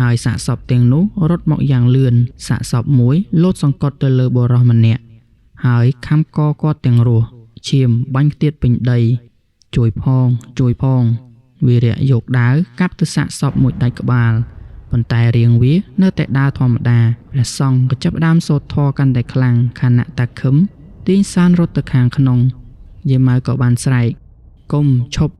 ហើយសាកសពទាំងនោះរត់មកយ៉ាងលឿនសាកសពមួយលោតសង្កត់ទៅលើបុរសម្នាក់ហើយខំកគាត់ទាំងរស់ឈាមបាញ់ខ្ទាតពេញដីជួយផងជួយផងវីរៈយកដាវកាប់ទៅសាកសពមួយដាច់ក្បាលប៉ុន្តែរាងវានៅតែដើរធម្មតាព្រះសង្ឃក៏ចាប់ផ្ដើមសូត្រធម៌កាន់តែខ្លាំងខណៈតាខឹមទាញសានរត់ទៅខាងក្នុងយាយម៉ៅក៏បានស្រែកគុំឈប់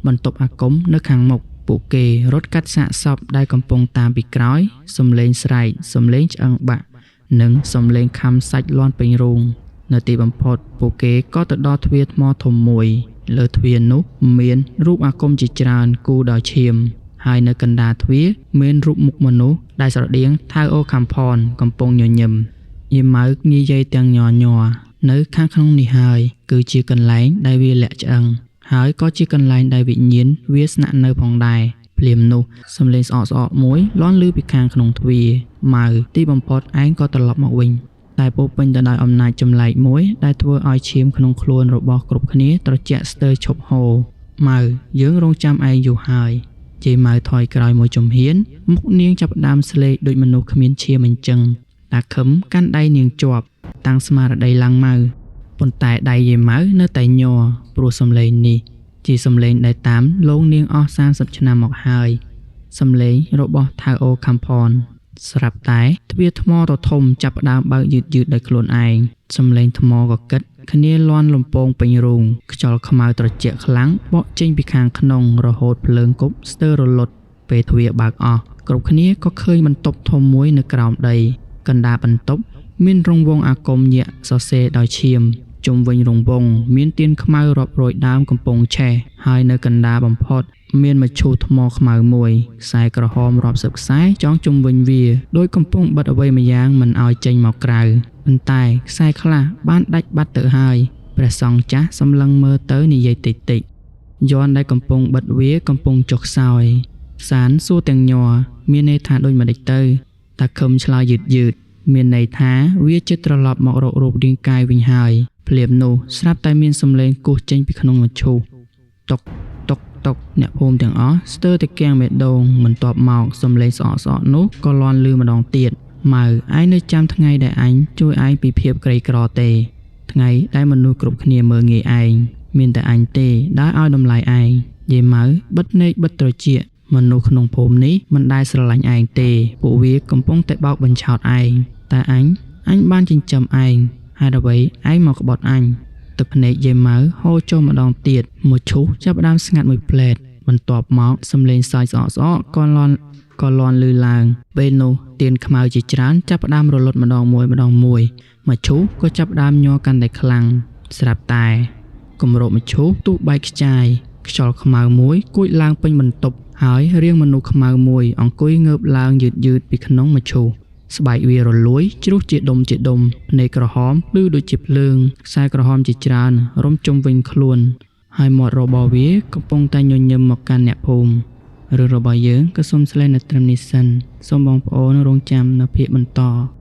បន្ទប់អាគមនៅខាងមុខពួកគេរត់កាត់សាកសពដែលកំពុងតាមពីក្រោយសំឡេងស្រែកសំឡេងឆ្អឹងបាក់និងសំឡេងខំសាច់លាន់ពេញរូងនៅទីបំផុតពួកគេក៏ទៅដល់ទ្វារថ្មធំមួយលើទ្វារនោះមានរូបអាគមជាច្រើនគូដោយឈាមហើយនៅកណ្ដាលទ្វារមានរូបមុខមនុស្សដែលស្រដៀងថៅអូខំផនកំពុងញញឹមយាយម៉ៅនិយាយទាំងញ័រញ័រនៅខាងក្នុងនេះហើយគឺជាកន្លែងដែលវាលាក់ឆ្អឹងហើយក៏ជាកន្លែងដែលវិញ្ញាណវាស្នាក់នៅផងដែរភ្លាមនោះសំឡេងស្អកស្អកមួយលាន់ឮពីខាងក្នុងទ្វារម៉ៅទីបំផុតឯងក៏ត្រឡប់មកវិញតែពោពេញទៅដោយអំណាចចម្លែកមួយដែលធ្វើឲ្យឈាមក្នុងខ្លួនរបស់គ្រប់គ្នាត្រជាក់ស្ទើរឈប់ហូរម៉ៅយើងរងចាំឯងយូរហើយយាយម៉ៅថយក្រោយមួយជំហានមុខនាងចាប់ផ្ដើមស្លេកដូចមនុស្សគ្មានឈាមអញ្ចឹងតាខឹមកាន់ដៃនាងជាប់តាំងស្មារតីឡើងម៉ៅប៉ុន្តែដៃយាយម៉ៅនៅតែញ័រព្រោះសំឡេងនេះជាសំឡេងដែលតាមលងនាងអស់30ឆ្នាំមកហើយសំឡេងរបស់ថៅអូខំផនស្រាប់តែទ្វារថ្មដ៏ធំចាប់ផ្ដើមបើកយឺតយឺតដោយខ្លួនឯងសំឡេងថ្មក៏គិតគ្នាលាន់លំពងពេញរូងខ្យល់ខ្មៅត្រជាក់ខ្លាំងបក់ចេញពីខាងក្នុងរហូតភ្លើងគប់ស្ទើររលត់ពេលទ្វារបើកអស់គ្រប់គ្នាក៏ឃើញបន្ទប់ធំមួយនៅក្រោមដីកណ្ដាលបន្ទប់មានរង្វង់អាគមញាក់សរសេរដោយឈាមជុំវិញរង្វង់មានទៀនខ្មៅរាប់រយដើមកំពុងឆេះហើយនៅកណ្ដាលបំផុតមានមឈូសថ្មខ្មៅមួយខ្សែក្រហមរាប់សិបខ្សែចងជុំវិញវាដោយកំពុងបិទអ្វីម្យ៉ាងមិនឲ្យចេញមកក្រៅប៉ុន្តែខ្សែខ្លះបានដាច់បាត់ទៅហើយព្រះសង្ឃចាស់សម្លឹងមើលទៅនិយាយតិចតិចយ័ន្តដែលកំពុងបិទវាកំពុងចុះខ្សោយសានសួរទាំងញ័រមានន័យថាដូចម្ដេចទៅតាខឹមឆ្លើយយឺតយឺតមានន័យថាវាជិតត្រឡប់មករករូបរាងកាយវិញហើយភ្លាមនោះស្រាប់តែមានសំឡេងគោះចេញពីក្នុងមឈូសតុកតុកតុកអ្នកភូមិទាំងអស់ស្ទើរតែគាំងបេះដូងបន្ទាប់មកសំឡេងស្អកស្អកនោះក៏លាន់ឮម្ដងទៀតម៉ៅឯងនៅចាំថ្ងៃដែលអញជួយឯងពីភាពក្រីក្រទេថ្ងៃដែលមនុស្សគ្រប់គ្នាមើលងាយឯងមានតែអញទេដែលឲ្យតម្លៃឯងយាយម៉ៅបិទភ្នែកបិទត្រចៀកមនុស្សក្នុងភូមិនេះមិនដែលស្រឡាញ់ឯងទេពួកវាកំពុងតែបោកបញ្ឆោតឯងតែអញបានចិញ្ចឹមឯងហេតុអ្វីឯងមកក្បត់អញទឹកភ្នែកយាយម៉ៅហូរចូលម្ដងទៀតមួយឈូសចាប់ផ្ដើមស្ងាត់មួយភ្លែតបន្ទាប់មកសំឡេងសើចស្អកស្អកក៏លាន់ឮឡើងពេលនោះទៀនខ្មៅជាច្រើនចាប់ផ្ដើមរលត់ម្ដងមួយម្ដងមួយមឈូសក៏ចាប់ផ្ដើមញ័រកាន់តែខ្លាំងស្រាប់តែគម្របមឈូសទុះបែកខ្ចាយខ្យល់ខ្មៅមួយគួចឡើងពេញបន្ទប់ហើយរាងមនុស្សខ្មៅមួយអង្គុយងើបឡើងយឺតយឺតពីក្នុងមឈូសស្បែកវារលួយជ្រុះជាដុំជាដុំភ្នែកក្រហមភ្លឺដូចជាភ្លើងខ្សែក្រហមជាច្រើនរុំជុំវិញខ្លួនហើយមាត់របស់វាកំពុងតែញញឹមមកកាន់អ្នកភូមិរឿងរបស់យើងក៏សូមស្លែនៅត្រឹមនេះសិនសូមបងប្អូនរងចាំនៅភាគបន្ត។